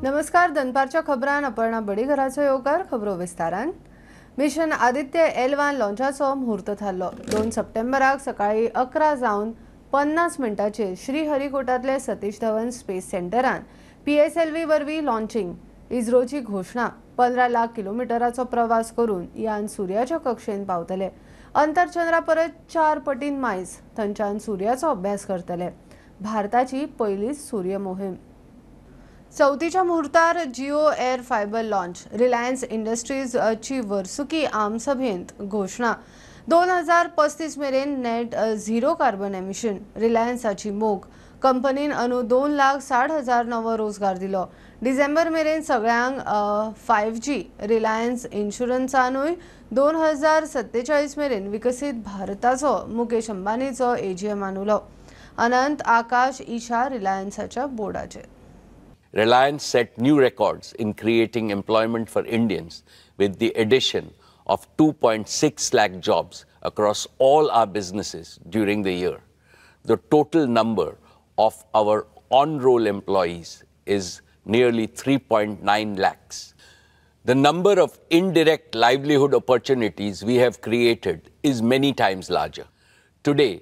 नमस्कार, दनपारच्या खबरान अपर्णा बडीघराचो येवकार. खबरो विस्तारान. मिशन आदित्य L1 लॉन्चाचो मुहूर्त थारलो. 2 सप्टेंबराक सकाळी 11:50 श्रीहरिकोटातले सतीश धवन स्पेस सेंटरान PSLV वरवीं लॉन्चिंग. इस्रोची घोशणा. 15 लाख किलोमिटराचो प्रवास करून यान सूर्याच्या कक्षेन पावतले. अंतरचंद्रा परत 4 पटीन मायज थंयच्यान सूर्याचो अभ्यास करतले. भारताची पयलीच सूर्य मोहीम. चवथीच्या मुहूर्तार Jio air fibre launch. Reliance इंडस्ट्रीजची वर्सुकी आमसभेंत घोशणा. 2035 मेरेन नेट झिरो कार्बन एमिशन. रिलायन्साची मोख. कंपनीन अंदू 2,60,000 नवो रोजगार दिलो. डिसेंबर मेरेन सगळ्यांक 5G. रिलायन्स इन्शुरन्सानूय 2047 मेरेन विकसीत भारताचो मुकेश अंबानीचो AGM उलो. अनंत आकाश Isha रिलायन्साच्या बोर्डाचेर. Reliance set new records in creating employment for Indians with the addition of 2.6 lakh jobs across all our businesses during the year. The total number of our on-roll employees is nearly 3.9 lakhs. The number of indirect livelihood opportunities we have created is many times larger. Today,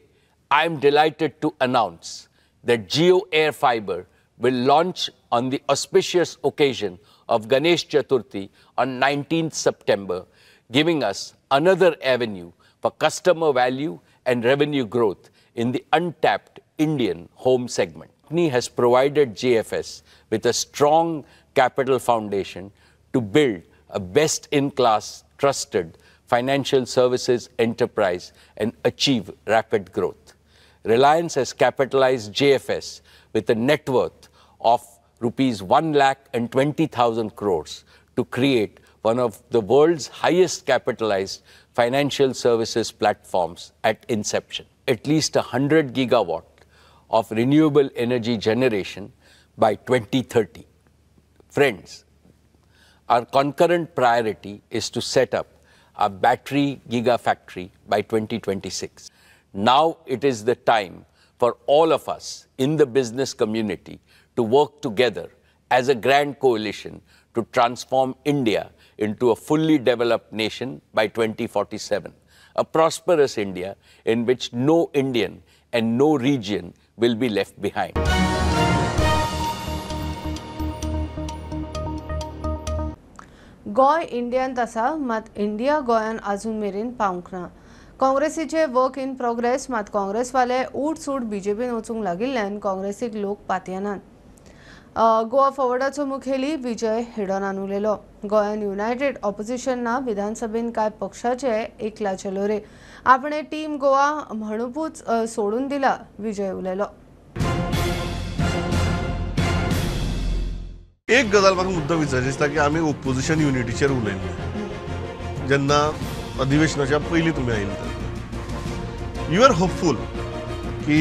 I am delighted to announce that Jio Air Fiber will launch on the auspicious occasion of Ganesh Chaturthi on 19th September, giving us another avenue for customer value and revenue growth in the untapped Indian home segment. The company has provided JFS with a strong capital foundation to build a best-in-class, trusted financial services enterprise and achieve rapid growth. Reliance has capitalized JFS with a net worth of rupees 1,20,000 crores to create one of the world's highest capitalized financial services platforms at inception. At least 100 gigawatt of renewable energy generation by 2030. Friends, our concurrent priority is to set up a battery gigafactory by 2026. Now it is the time for all of us in the business community to work together as a grand coalition to transform India into a fully developed nation by 2047, a prosperous India in which no Indian and no region will be left behind. Goa इंडियांत आसा, मात India गोंयान अजून मेरेन पावंक ना. काँग्रेसीचे work in progress, मात काँग्रेसवाले उठसूट बीजेपीन वचूंक लागिल्ल्यान काँग्रेसीक लोक पातयेनात. गोवा फॉवर्डाचो मुखेली विजय हेडोनान उलयलो. गोंयान युनायटेड ऑपोजिशन ना. विधानसभेन कांय पक्षाचे एकला चलो रे. आपणे टीम गोवा म्हणपूच सोडून दिला, विजय उलयलो. एक गजाल म्हाका मुद्दो विचारची दिसता की आमी ओपोजिशन युनिटीचेर उलयल्ले जेन्ना अधिवेशनाच्या पयलीं तुमी आयिल्ले तेन्ना. You are hopeful की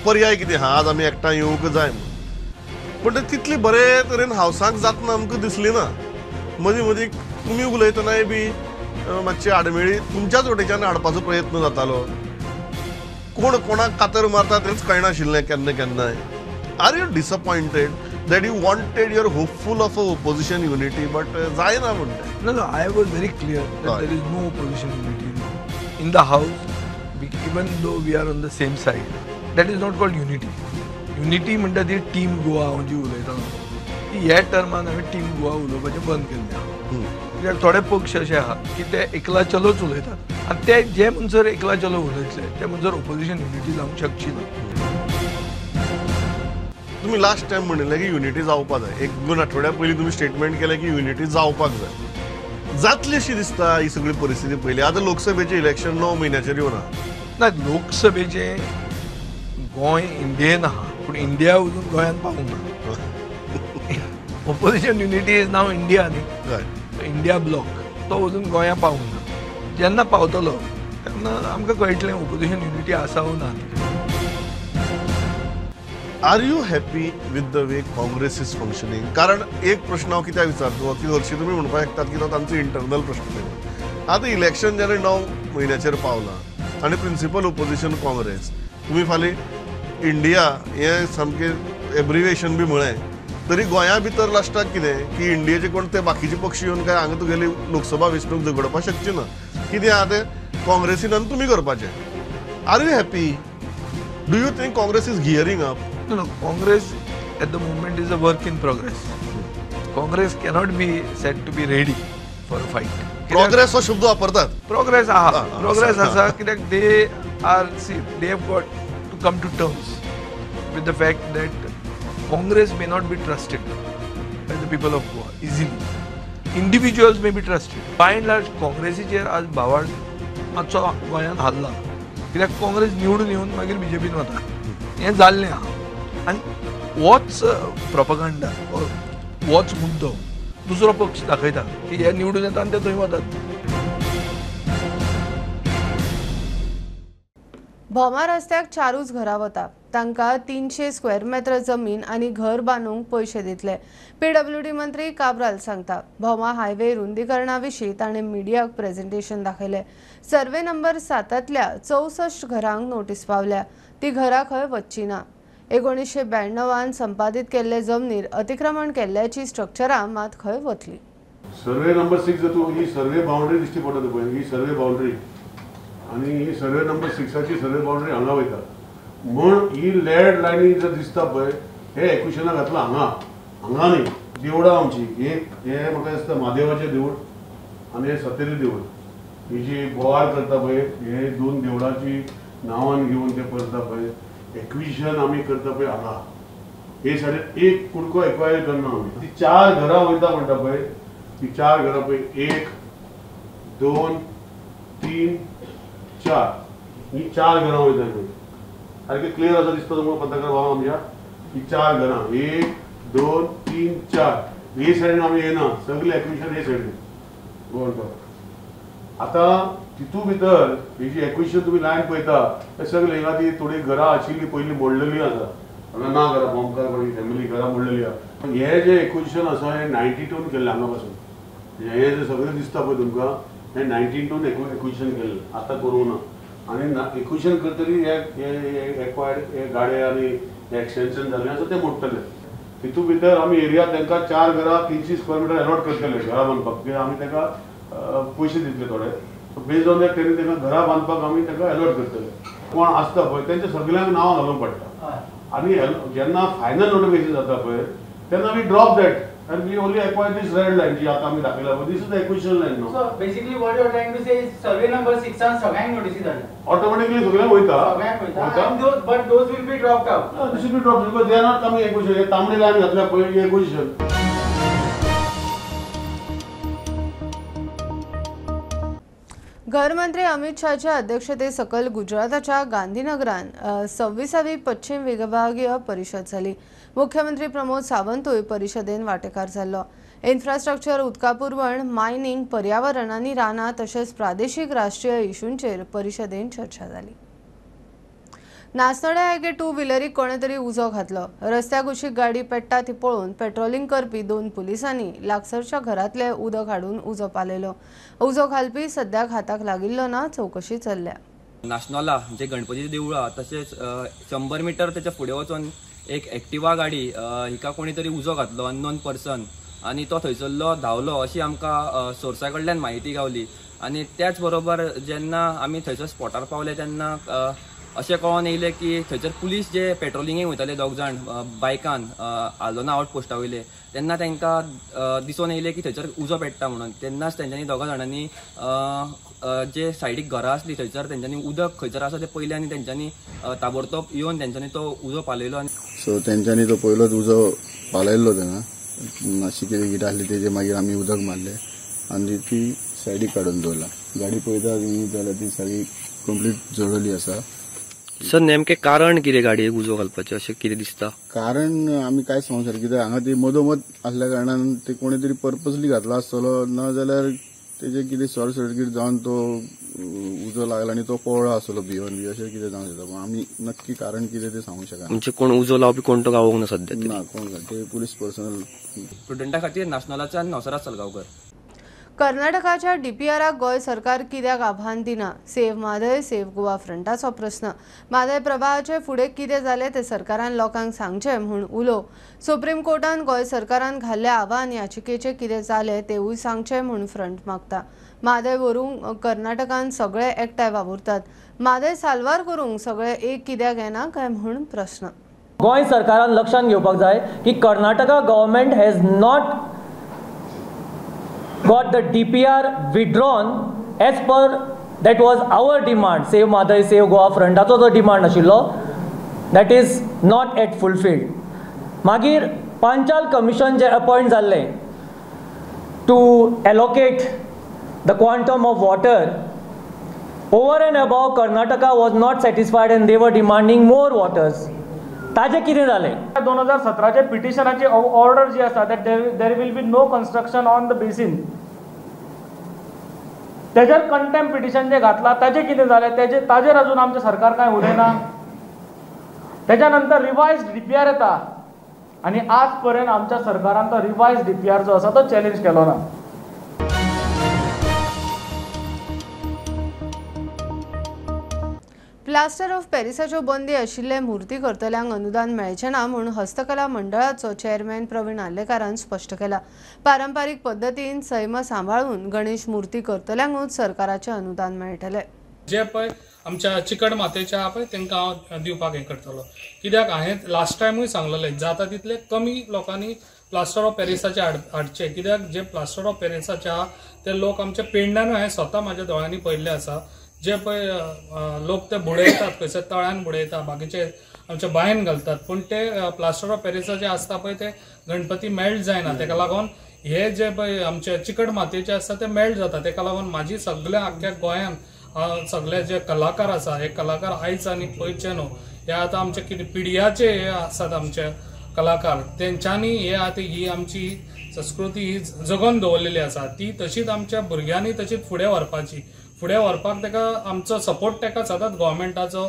पर्याय कितें आहा, आज आमी एकठांय येवंक जाय म्हूण, पूण ते तितले बरे तरेन हावसाक जातना आमकां दिसली ना. मदीं मदीं तुमी उलयतनाय बी मातशी आडमेळी तुमच्याच वटेच्यान हाडपाचो प्रयत्न जातालो. कोण कोणाक कातर मारता तेंच कळनाशिल्लें केन्ना केन्नाय. Are you disappointed that you wanted your hopeful of a opposition unity but जायना म्हणटा? No, no, I was very clear that there is no opposition unity in the house. Even though we are on the same side, that is not called unity. Unity म्हणटा ती team Goa हांव जी उलयता ती ह्या टर्मान हांवें टीम गोवा उलोवपाचें बंद केल्लें आहा. कित्याक थोडे पक्ष अशे आहा की ते एकला चलोच उलयतात आनी ते जे म्हणसर एकला चलो उलयतले ते म्हणसर ओपोजिशन युनिटी जावंक शकची ना. तुमी लास्ट टायम म्हणिल्लें की युनिटी जावपाक जाय. 1-2 आठवड्या पयलीं तुमी स्टेटमेंट केलें की युनिटी जावपाक जाय. जातली अशी दिसता ही सगळी परिस्थिती पयली. आतां लोकसभेचें इलेक्शन 9 म्हयन्याचेर येवन आहा. ना, लोकसभेचें गोंय इंडियेन आहा, पूण इंडिया अजून गोंयांत पावूंक ना. Opposition unity is now India न्ही, इंडिया ब्लॉक तो अजून गोंयांत पावूंक ना. जेन्ना पावतलो तेन्ना आमकां कळटलें ओपोजिशन युनिटी आसा वो ना. Are you happy with the way Congress is functioning? कारण एक प्रश्न हांव कित्याक विचारता की हरशीं तुमी म्हणपाक शकतात की तो तांचो इंटरनल प्रश्न. आतां इलेक्शन जेन्ना 9 म्हयन्याचेर पावलां आनी प्रिंसिपल ओपोजिशन काँग्रेस, तुमी फाल्यां इंडिया हें सामकें एब्रिवेशन बी म्हळें, तरी गोंया भितर लास्टाक कितें की इंडियेचे कोण ते बाकीचे पक्ष येवन काय हांगा तुगेली लोकसभा वेंचणूक झगडपाक शकचे ना. कितें आहा तें काँग्रेसीन आनी तुमी करपाचें. Are you happy? Do you think Congress is gearing up? No, Congress at the moment is a work in progress. Congress cannot be said to be ready for a fight. Progress हो शब्द वापरतात. Progress आहा, progress आसा कित्याक they are see they have got to come to terms with the fact that Congress may not be trusted by the people of Goa easily. Individuals may be trusted. By and large काँग्रेसीचेर आज भावाळ मातसो गोंयांत हाल्ला कित्याक काँग्रेस निवडून येवन मागीर बीजेपीन वता हें जाल्लें आहा. आनी होच प्रोपगंडा होच मुद्दो दुसरो पक्ष दाखयता की हे निवडून येता आनी ते थंय वतात. भोमा रस्त्याक चारूच घरां वता, तांकां 300 स्क्वेअर मेत्र जमीन आनी घर बांदूंक पयशे दितले. पीडब्ल्यूडी मंत्री काब्राल सांगता. भोमा हायवे रुंदीकरणा विशीं ताणें मिडियाक प्रेझेंटेशन दाखयलें. सर्वे नंबर 7तल्या 64 घरांक नोटीस पावल्या, ती घरां खंय वच्ची ना. 1992 संपादीत केल्ले जमनीर अतिक्रमण केल्ल्याची स्ट्रक्चरां मात खंय वतली. सर्वे नंबर 6 जातून ही सर्वे बाउंड्री दिश्टी पडटा पळय, ही सर्वे बाउंड्री आनी ही सर्वे नंबर 6ची सर्वे बाउंड्री हांगा वयता म्हूण ही लॅड लायनी जर दिसता पळय हे एक्विशनाक घातलां हांगा, हांगा न्ही. देवळां आमची एक हे म्हाका दिसता म्हादेवाचें देवूळ आनी हे सतेरी देवूळ, ही जी बोवाळ करता पळय हे दोन देवळाची नांवान घेवन ते करता पळय एक्विशन आमी करता पळय हांगा. हे सायडीन एक कुडको एक्वायर करना आमी. ती 4 घरां वयता म्हणटा पळय, ती 4 घरां पळय 1 2 3 4 ही 4 घरां वयता पळय. सारकें क्लियर आसा दिसता तुमकां पत्रकार भाव आमच्या? ही 4 घरां 1 2 3 4 हे सायडीन आमी येना, सगळें एक्विशन हे सायडीन गोवन टॉप. आतां तितू भितर ही जी एक्विशन तुमी लायन पळयता ते सगळे हिंगा ती थोडी घरां आशिल्ली पयलीं मोडलेली आसा, हांगा ना घरां बोमकार कोणी फॅमिली घरां मोडलेली आसा. हे जे एक्विशन आसा हें 92 केल्लें हांगा पासून, हे जे सगळें दिसता पळय तुमकां हें 92 एक्विशन केल्लें, आतां करूंक ना. आनी एक्विशन करतरी हे एक्वायर्ड हे गाडे आनी एक्सटेन्शन जाल्लें आसा तें मोडटले. तितू भितर आमी एरिया तांकां 4 घरां 300 स्क्वेअर मिटर अलॉट करतले घरां बांदपाक, कित्याक आमी तांकां पयशे दितले थोडे. सो बेज्ड ऑन that तेणी तांकां घरां बांदपाक आमी तांकां अलॉट करतले. कोण आसता पळय तेंच्या सगल्यांक नांवां घालूंक पडटा आनी जेन्ना फायनल नोटिफिकेशन जाता पळय तेन्ना we drop that and we only acquire this red line जी आतां आमी दाखयला पळय, this is the acquisition line. So basically what you are trying to say is survey number 6 सगळ्यांक नोटीसी धाडल्या, ऑटोमॅटिकली सगळ्यांक वयता, सगळ्यांक वयता, but those will be dropped out. This will be dropped because they are not coming acquisition. हे तांबडी line घातल्या पळय ही एक्विजिशन. घरमंत्री अमित शहाच्या अध्यक्षते सकल गुजराताच्या गांधीनगरान 26वी पश्चिम विभागीय परिषद जाली. मुख्यमंत्री प्रमोद सावंतूय परिषदेन वांटेकार जाल्लो. इन्फ्रास्ट्रक्चर, उदका पुरवण, मायनिंग, पर्यावरण आनी रानां तशेंच प्रादेशीक राष्ट्रीय इशूंचेर परिषदेन चर्चा जाली. नासनड्या एके टू व्हिलरीक कोणे तरी उजो घातलो. रस्त्या कुशीक गाडी पेट्टा ती पळोवन पेट्रोलिंग करपी 2 पुलिसांनी लागसरच्या घरांतले उदक हाडून उजो पालयलो. उजो घालपी सद्याक हाताक लागिल्लो ना, चवकशी चल्ल्या. नाशनोला जे गणपतीचें देवूळ आहा तशेंच 100 मिटर तेच्या फुडें वचोन एक एक्टिवा गाडी हिका कोणी तरी उजो घातलो अननोन पर्सन आनी तो थंयसरलो धांवलो अशी आमकां सोर्सा कडल्यान म्हायती गावली. आनी त्याच बरोबर जेन्ना आमी थंयसर स्पॉटार पावले तेन्ना अशें कळोन येयलें की थंयसर पुलीस जे पेट्रोलिंगेक वयताले दोग जाण बायकान आल्दोना आवट पोस्टा वयले तेन्ना तांकां दिसून येयलें की थंयसर उजो पेट्टा म्हणून. तेन्नाच तेंच्यांनी दोगां जाणांनी जे सायडीक घरां आसली थंयसर तेंच्यांनी उदक खंयसर आसा तें पयलें आनी तेंच्यांनी ताबडतोब येवन तेंच्यांनी तो उजो पालयलो. आनी सो तेंच्यांनी तो पयलोच उजो पालयल्लो तेन्ना मातशी कितें आसली तेजे मागीर आमी उदक मारलें आनी ती सायडीक काडून दवरला. गाडी पळयता तुमी जाल्यार ती सगळी कंप्लीट जळवली आसा. सर नेमकें कारण कितें गाडयेक उजो घालपाचें अशें कितें दिसता? कारण आमी कांयच सांगूंक शकना कित्याक हांगा ती मदोमद आसल्या कारणान ते कोणी तरी पर्पजली घातला आसतलो, ना जाल्यार तेजे कितें शॉर्ट सर्कीट जावन तो उजो लागला आनी तो पळ्ळो आसतलो भिवन बी अशें कितें जावंक शकता. पूण आमी नक्की कारण कितें तें सांगूंक शकना. म्हणजे कोण उजो लावपी कोण तो गावोंक ना सद्या? ना, कोण ते पुलीस पर्सनल. प्रुडंटा खातीर नाशनोलाच्यान नवसराज सलगांवकर. कर्नाटकाच्या डीपीआराक गोंय सरकार कित्याक आव्हान दिना? सेव्ह म्हादय सेव्ह गोवा फ्रंटाचो प्रस्न. म्हादय प्रवाहाचे फुडें कितें जालें तें सरकारान लोकांक सांगचें म्हूण उलो. सुप्रीम कोर्टान गोंय सरकारान घाल्लें आव्हान याचिकेचें कितें जालें तेवूय सांगचें म्हूण फ्रंट मागता. म्हादय व्हरूंक कर्नाटकान सगळे एकठांय वावुरतात, म्हादय साल्वार करूंक सगळे एक कित्याक येना काय म्हूण प्रस्न. गोंय सरकारान लक्षांत घेवपाक जाय की Karnataka government has not got the DPR withdrawn as per that was our demand. Save Mhadei save Goa फ्रंटाचो जो डिमांड आशिल्लो that is not yet fulfilled. मागीर पांचाल कमिशन जे अपॉयंट जाल्लें to allocate the quantum of water over and above Karnataka was not satisfied and they were demanding more waters. ताजें कितें जालें? 2017 पिटिशनाची order जी आसा that there will be no construction on the basin, तेजेर contempt petition जे घातला ताजें कितें जालें? ताजेर अजून आमचें सरकार कांय उलयना. तेज्या नंतर रिवायज डीपीआर येता आनी आज पर्यंत आमच्या सरकारान तो रिवायज डीपीआर जो आसा तो चॅलेंज केलो ना. प्लास्टर ऑफ पॅरिसाच्यो बंदी आशिल्ले मूर्ती करतल्यांक अनुदान मेळचें ना म्हूण हस्तकला मंडळाचो चेअरमॅन प्रवीण आर्लेकारान स्पश्ट केला. पारंपारीक पद्दतीन सैम सांबाळून गणेश मूर्ती करतल्यांकूच सरकाराचें अनुदान मेळटलें. जे पळय आमच्या चिकट मातयेचे आहा पळय तांकां हांव दिवपाक हें करतलो, कित्याक हांवें लास्ट टायमूय सांगलेलें जाता तितले कमी लोकांनी प्लास्टर ऑफ पॅरिसाचे हाडचे, कित्याक जे प्लास्टर ऑफ पॅरिसाचे आहा ते लोक आमच्या पेडण्यानूय हांवें स्वता म्हाज्या दोळ्यांनी पळयल्ले आसा. जे पळय लोक ते बुडयतात, खंयसर तळ्यान बुडयता, बाकीचे आमच्या बांयन घालतात, पूण ते प्लास्टर ऑफ पॅरिसाचे आसता पळय ते गणपती मेल्ट जायना. तेका लागून हे जे पळय आमचे चिकट मातयेचे आसता ते मेल्ट जाता. तेका लागून म्हाजी सगल्या आख्ख्या गोंयान सगळे जे कलाकार आसा हे कलाकार आयज आनी पयचे न्हू, हे आतां आमचे कितें पिढयाचे हे आसात आमचे कलाकार, तेंच्यांनी हे आतां ही आमची संस्कृती ही जगोवन दवरलेली आसा, ती तशीच आमच्या भुरग्यांनी तशीच फुडें व्हरपाची. फुडें व्हरपाक ताका आमचो सपोर्ट ताका सदांच गव्हर्मेंटाचो,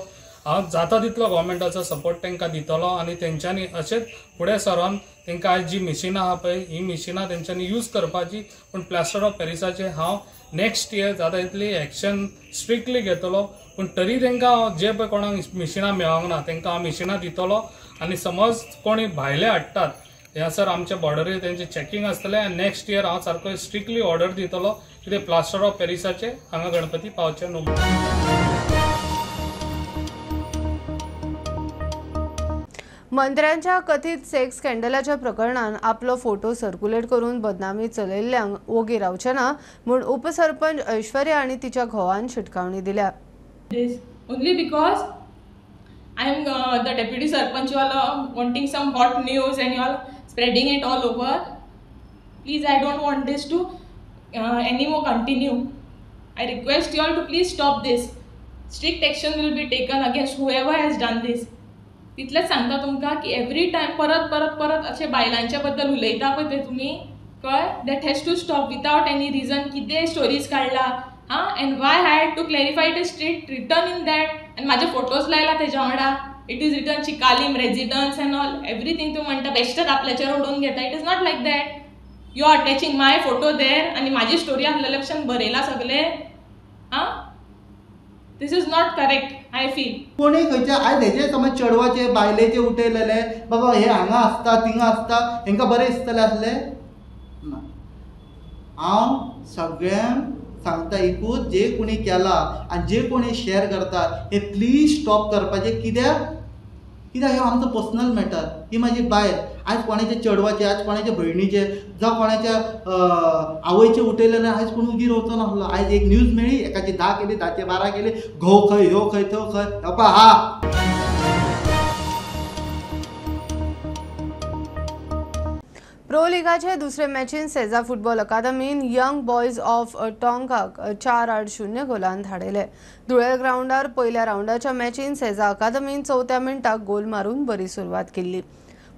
हांव जाता तितलो गव्हर्मेंटाचो सपोर्ट तांकां दितलो आनी तेंच्यांनी अशेंच फुडें सरोन तांकां आयज जी मिशिनां आहा पळय ही मिशिनां तेंच्यांनी यूज करपाची. पूण प्लास्टर ऑफ पॅरिसाचे हांव नेक्स्ट इयर जाता तितली एक्शन स्ट्रिक्टली घेतलो, पूण तरी तांकां हांव जे पळय कोणाक मिशिनां मेळोंक ना तांकां हांव मिशिनां दितलो. आनी समज कोणी भायले हाडटात ह्यासर आमच्या बॉर्डरीर तेंचें चॅकिंग आसतलें आनी नेक्स्ट इयर हांव सारको स्ट्रिक्टली ऑर्डर दितलो कितें प्लास्टर ऑफ पॅरिसाचे हांगा गणपती पावचे न्हू. मंत्र्यांच्या कथीत सेक्स स्कॅन्डलाच्या प्रकरणान आपलो फोटो सर्क्युलेट करून बदनामी चलयल्ल्यांक ओगी रावचे ना म्हूण उपसरपंच ऐश्वर्या आनी तिच्या घोवान शिटकावणी दिल्या. Only because I am the deputy sarpanch, you all are wanting some hot news and you all spreading it all over. Please, I don't want this to anymore continue. I request you all to please stop this. Strict action will be taken against whoever has done this. तितलेंच सांगता तुमकां की every time परत परत परत अशें बायलांच्या बद्दल उलयता पळय ते तुमी, कळ्ळें? That has to stop without any reason. कितें स्टोरीज काडला हां, and why I had to clarify, it is straight written in that. आनी म्हाजे फोटोज लायला तेज्या वांगडा, it is written Chicalim residence and all everything. तूं म्हणटा बेश्टेच आपल्याचेर ओडून घेता, it is not like that. You are attaching my photo there आनी म्हाजी स्टोरी आसलेल्या भशेन बरयला सगळें. आं, this is not correct, I feel. कोणी खंयच्या आयज हेजे समज चेडवाचे बायलेचे उठयलेले बाबा हे हांगा आसता थिंगा आसता हेंकां बरें दिसतलें आसलें ना. हांव सगळ्यांक सांगता एकूच, जे कोणी केला आनी जे कोणी शेअर करता हे प्लीज स्टॉप करपाचें. कित्याक कित्याक हे आमचो पर्सनल मॅटर. ही म्हाजी बायल आयज कोणाच्या चेडवाचे, आयज कोणाच्या भयणीचे जावं कोणाच्या आवयचे उठयलेले आयज कोण उगी रावचो नासलो. आयज एक न्यूज मेळ्ळी, एकाची 10 केली, 10चे 12 केली, घोव खंय, ह्यो खंय, त्यो खंय, बापा हा. प्रो लिगाचे दुसरे मॅचीन सेजा फुटबॉल अकादमीन यंग बॉयज ऑफ टोंकाक 4-0 गोलान धाडयले. धुळेर ग्रावंडार पयल्या रावंडाच्या मॅचीन सेजा अकादमीन 4थ्या मिनटाक गोल मारून बरी सुरवात केल्ली.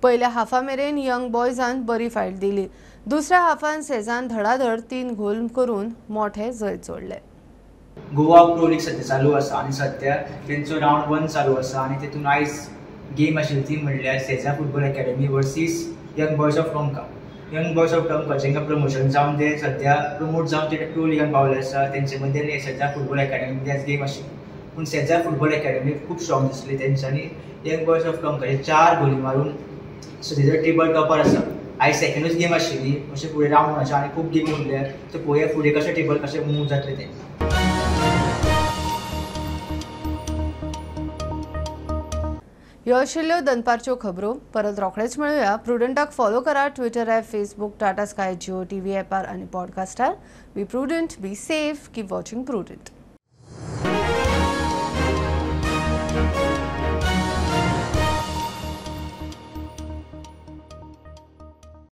पयल्या हाफा मेरेन यंग बॉयजान बरी फायट दिली. दुसऱ्या हाफान सेजान धडाधड 3 गोल करून मोठे जैत जोडले. गोवा प्रो लीग सध्या चालू आसा आनी सध्या तेंचो रावंड 1 चालू आसा आनी तेतून आयज गेम आशिल्ली ती म्हणल्यार Seza football academy versus young boys of Tonka. Young boys of टंका जेंकां प्रमोशन जावन ते सद्या प्रमोट जावन ते प्रो लिगान पावले आसा. तेंचे मदीं सेजार फुटबॉल एकाडमी आज गेम आशिल्ली, पूण सेजार फुटबॉल एकाडमी खूब स्ट्रॉंग दिसली. तेंच्यांनी यंग बॉयज ऑफ टंकाचे 4 गोली मारून सद्या टेबल टॉपर आसा. आयज सेकंडूच गेम आशिल्ली, अशें फुडें रावंड अशें आनी खूब गेमी उरल्या, सो पळोवया फुडें कशें टेबल कशें मूव जातलें तें. ह्यो आशिल्ल्यो दनपारच्यो खबरो. परत रोखडेच मेळुया. प्रुडंटाक फॉलो करा Twitter app, Facebook, Tata Sky, Jio TV ॲपार आनी पॉडकास्टार. Be prudent, be safe, keep watching Prudent.